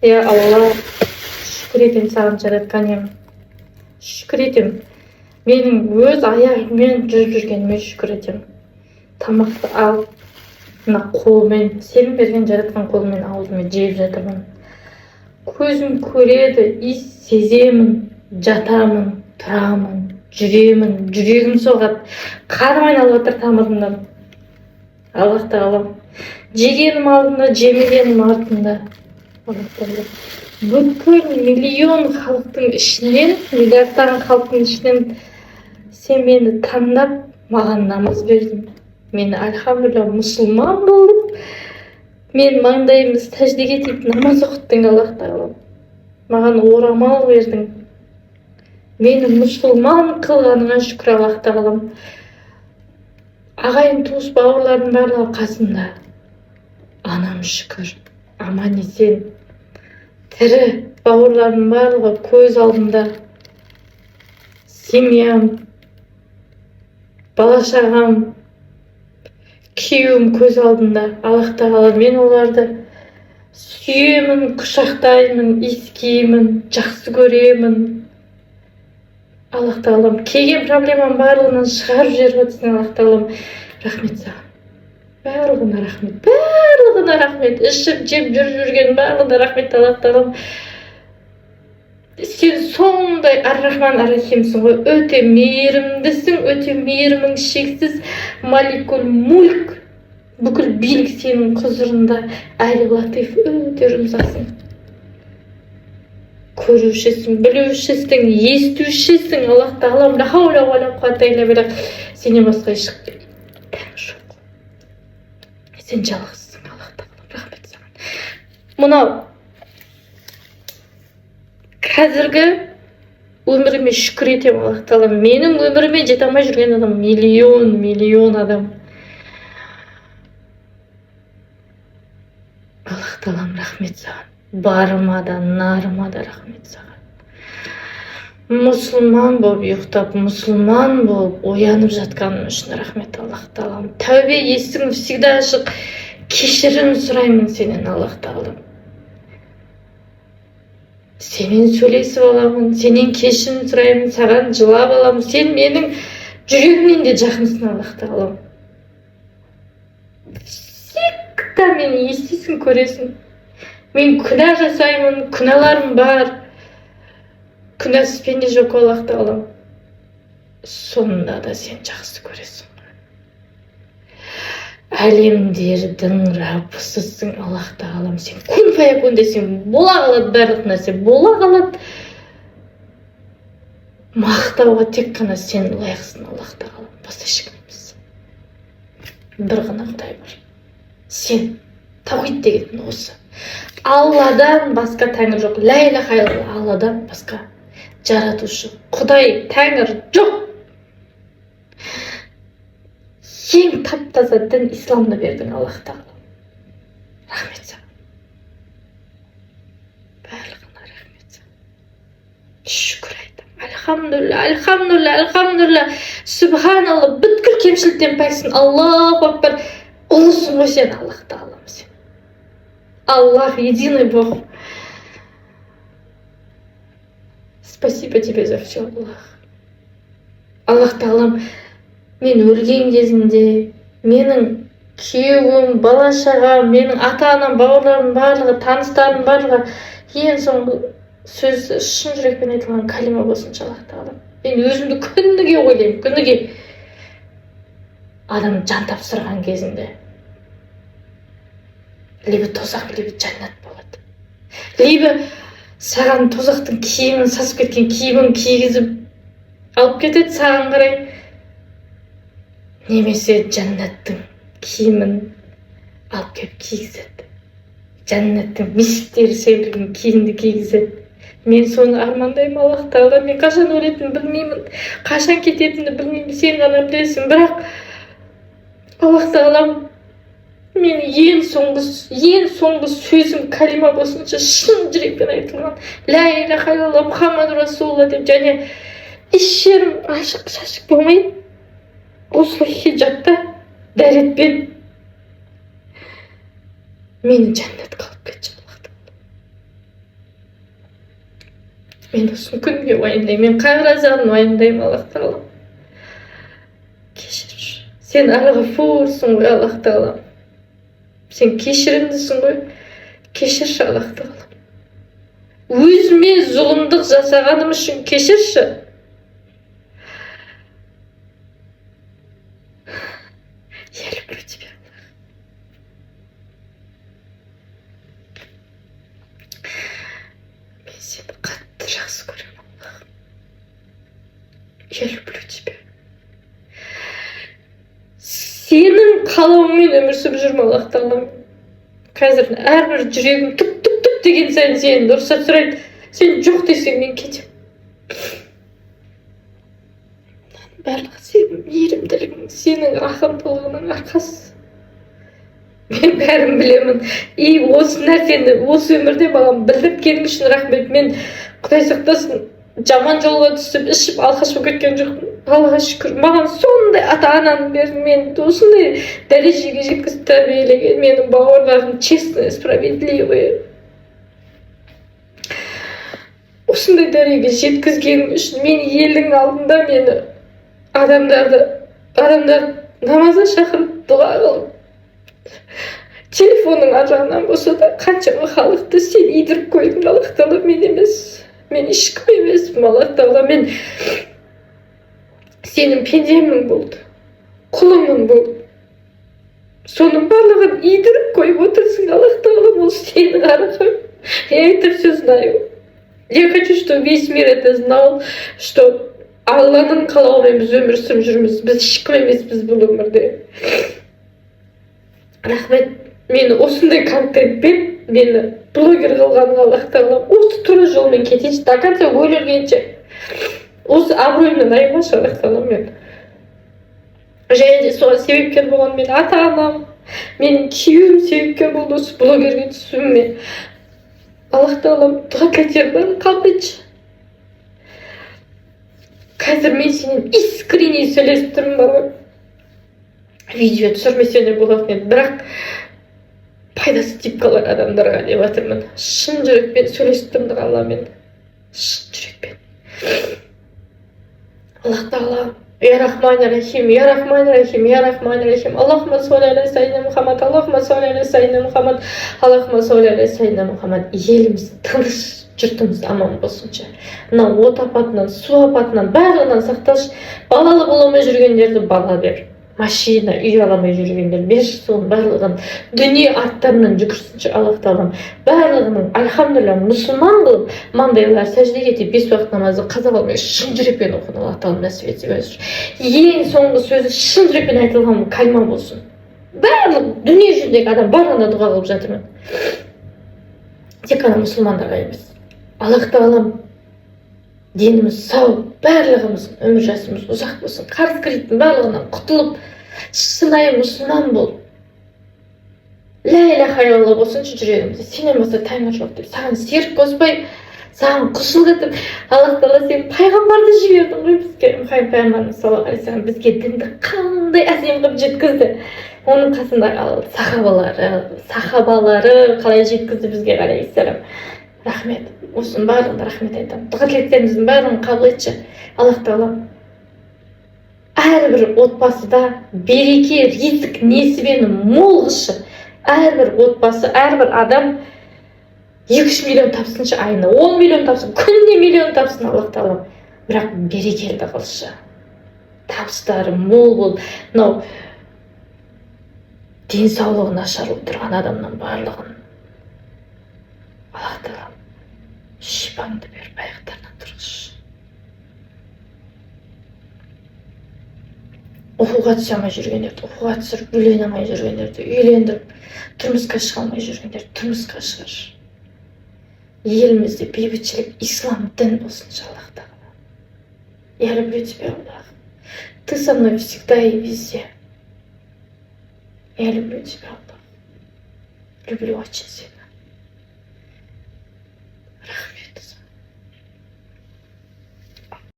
Я Алла, шүкір етемін саған, жаратқан ием. Шүкір етемін. Менің өз аяғыммен жүріп жүргеніме шүкір етемін. Тамақты алып, мына қолмен, сенің берген жаратқан қолыммен аузыма жеп жатырмын. Көзім көреді, иіс сеземін, жатамын, тұрамын, жүремін, жүрегім соғады, қаным айналып жатыр тамырымнан. Аллах тағалам, жегенім алдында, жемегенім артында. Аллах тағала, бүкіл миллион халықтың ішінен, миллиардтаған халықтың ішінен сен мені таңдап, маған намаз бердің. Мен, альхамдулилля, мұсылман болдым. Мен маңдайымды сәждеге тиіп намаз оқыттың. Аллах тағала, маған орамал бердің. Мені мұсылман қылғаныңа шүкір. Аллах тағалам, ағайын туыс бауырларым барлығы қасымда. Анам, шүкір, аман есен тірі. Бауырларым барлығы көз алдымда. Семьям, бала шағам, күйеуім көз алдымда. Аллах тағала, мен оларды сүйемін, құшақтаймын, иіскеймін, жақсы көремін. Аллах тағалам, келген проблеманың барлығынан шығарып жіберіп жатырсың. Аллах тағалам, рахмет саған, барлығына рахмет, барлығына рахмет. Ішіп жеп жүріп жүрген барлығына рахмет. Аллах тағалам, сен сондай ар рахман ар рахимсің ғой, өте мейірімдісің, өте мейірімің шексіз. Маликул мульк, бүкіл билік сенің құзырында. Әл латиф, өте жұмсақсың, көрушісің, білушісің, естушісің. Аллах тағалам, ла хаула уа ла қуата илля биллах, сенен басқа ешкім жоқ, сен жалғызсың. Аллах тағала, рахмет саған. Мынау қазіргі өміріме шүкір етемін. Аллах тағала, менің өміріме жете алмай жүрген адам миллион миллион адам. Аллах тағалам, рахмет саған, барыма да, нарыма да рахмет саған. Мұсылман болып ұйықтап, мұсылман болып оянып жатқаным үшін рахмет. Аллах тағалам, тәубе есігім всегда ашық, кешірім сұраймын сенен. Аллах тағалам, сенен сөйлесіп аламын, сенен кешірім сұраймын, саған жылап аламын. Сен менің жүрегімнен де жақынсың. Аллах тағалам, всегда мені естисің, көресің. Мен күнә жасаймын, күнәларым бар, күнәсіз пенде жоқ. Аллах тағалам, сонда да сен жақсы көресің. Әлемдердің раббысысың. Аллах тағалам, сен кун фаякун десең, бола қалады, барлық нәрсе бола қалады. Мақтауға тек қана сен лайықсың. Аллах тағалам, басқа ешкім емес, бір ғана құдай бар, сен. Таухид деген осы. Алладан басқа тәңір жоқ. Ля иляха илlallah. Алладан басқа жаратушы құдай, тәңір жоқ. Ең тап таза дін исламды бердің. Аллах тағала, рахмет саған, барлығына рахмет саған. Шүкір айтамын. Альхамдулилля, альхамдулилля, альхамдулилля. Субханалла, бүткіл кемшіліктен пәксің. Аллаху акбар, ұлысың ғой сен. Аллах тағалам, сен Аллах, единый Бог. Спасибо тебе за все, Аллах. Аллах тағалам, мен өлген кезімде менің күйеуім, бала шағам, менің ата анам, бауырларым барлығы, таныстарым барлығы, ең соңғы сөз шын жүрекпен айтылған калима болсыншы. Аллах тағала, мен өзімді күніге ойлаймын, күніге. Адам жан тапсырған кезінде либо тозақ, либо жәннат болады. Либо саған тозақтың киімін, сасып кеткен киімін кигізіп алып кетеді саған қарай, немесе жәннаттың киімін алып келіп кигізеді, жәннаттың мисктері себілген киімді кигізеді. Мен соны армандаймын. Аллах тағала, мен қашан өлетінімді білмеймін, қашан кететінімді білмеймін, сен ғана білесің. Бірақ, Аллах тағалам, мен ең соңғы сөзім калима болсыншы, шын жүрекпен айтылған ля иляха илlallah Мұхаммад расулалла деп. Және еш жерім ашық шашық болмай, осылай хиджабта, дәретпен мені жәннатқа алып кетші. Аллах тағала. Мен осыны күнде уайымдаймын, мен қай жағын уайымдаймын. Аллах Тағала, кешірші. Сен Әл Ғафурсың ғой, Аллах Тағала, сен кешірімдісің ғой, кешірші, Аллах Тағала. Өзіме зұлымдық жасағаным үшін кешірші. Я люблю тебя, Аллах. Мен сені қатты жақсы көремін, Аллах. Я люблю тебя. Сенің қалауыңмен өмір сүріп жүрмін, Аллах Тағала. Қазір әрбір жүрегім түк түк түк деген сайын сенен рұқсат сұрайды. Сен жоқ десең, мен кетемін. Мынаның барлығы сенің мейірімділігің, сенің рахымдылығыңның арқасы. Мен бәрін білемін. И осы нәрсені осы өмірде маған білдірткенің үшін рахмет. Мен, құдай сақтасын, жаман жолға түсіп, ішіп, алқаш болып кеткен жоқпын, Аллаға шүкір. Маған сондай ата ананы берді, мені осындай дәрежеге жеткізіп тәрбиелеген. Менің бауырларым честный, справедливый. Осындай дәрежеге жеткізгенің үшін, мен елдің алдында мені адамдар намазға шақырып, дұға қылып, телефонның ар жағынан болса да қаншама халықты сен идіріп қойдың, Аллах Тағала. Мен емес, мен ешкім емеспін, Аллах Тағала. Мен сенің пендемің болды, құлымын болды. Соның барлығын идіріп қойып отырсың, Аллах Тағала. Ол сенің арқаң. Я это все знаю. Я хочу, чтобы весь мир это знал, что Алланың қалауымен біз өмір сүріп жүрміз. Біз ешкім емеспіз бұл өмірде. Рахмет, мені осындай контентпен мені блогер қылғаныңа, Аллах Тағала. Осы тура жолмен кетейінші до конца, өлгенше. Осы абыройымнан айырмашы, Аллах Тағала. Мен және де соған себепкер болған менің ата анам, менің күйеуім себепкер болды осы блогерге түсуіме. Аллах Тағала, дұға тілектердің бәрін қабыл етші. Қазір мен сенен искренне сөйлесіп тұрмын бар ғой. Видео түсірмесе де болатын еді, бірақ пайдасы тиіп қалар адамдарға деп жатырмын. Шын жүрекпен сөйлесіп тұрмын Алламен, шын жүрекпен. Аллах Тағала, я Рахман Рахим, я Рахман Рахим, я Рахман Рахим. Аллахума солли аля сайидина Мұхаммад, Аллахума солли аля сайидина Мұхаммад, Аллахума солли аля сайидина Мұхаммад. Еліміз тыныш, жұртымыз аман болсыншы. Мынау от апатынан, су апатынан, барлығынан сақташы. Балалы бола алмай жүргендерді бала бер, машина, үй ала алмай жүргендер берші. Соның барлығын, дүние арттарынан жүгірсінші, Аллах Тағалам. Барлығының, альхамдулилля, мұсылман қылып, маңдайлары сәждеге тиіп, бес уақыт намазды қаза қылмай, шын жүрекпен оқыны Аллах Тағала нәсіп етсе. Ең соңғы сөзі шын жүрекпен айтылған калма болсын. Барлық дүние жүзіндегі адам барлығына дұға қылып жатырмын, тек қана мұсылмандарға емес. Аллах Тағалам, деніміз сау, барлығымыздың өмір жасымыз ұзақ болсын. Қарыз, кредиттің барлығынан құтылып, шынайы мұсылман болып, ля иляха илlalла болсыншы жүрегімізде, сенен басқа тәңір жоқ деп, саған серік қоспай, саған құлшылық етіп. Аллах Тағала, сен пайғамбарды жібердің ғой бізге. Мұхаммед пайғамбарымыз саллаллаху алейхи вассалам бізге дінді қандай әсем қылып жеткізді. Оның қасындағы сахабалары қалай жеткізді бізге, алейхиссалам. Рахмет, осының барлығына рахмет айтамын. Дұға тілектеріміздің барлығын қабыл етші, Аллах Тағала. Әрбір отбасыда береке, ризық, несібені мол қылшы. Әрбір отбасы, әрбір адам 2-3 миллион тапсыншы айына, 10 миллион тапсын, күніне миллион тапсын, Аллах Тағала, бірақ берекелі қылшы, табыстары мол болып. Мынау денсаулығы нашар отырған адамның барлығын, Аллах Тағала, шипаңды беріп, аяқтарынан тұрғызшы. Оқуға түсе алмай жүргендерді оқуға түсіріп, үйлене алмай жүргендерді үйлендіріп, тұрмысқа шыға алмай жүргендерді тұрмысқа шығар. Елімізде бейбітшілік, ислам дін болсыншы, Аллах Тағала. Я люблю тебя, Аллах. Ты со мной всегда и везде. Я люблю тебя, Аллах. Люблю очень сильно.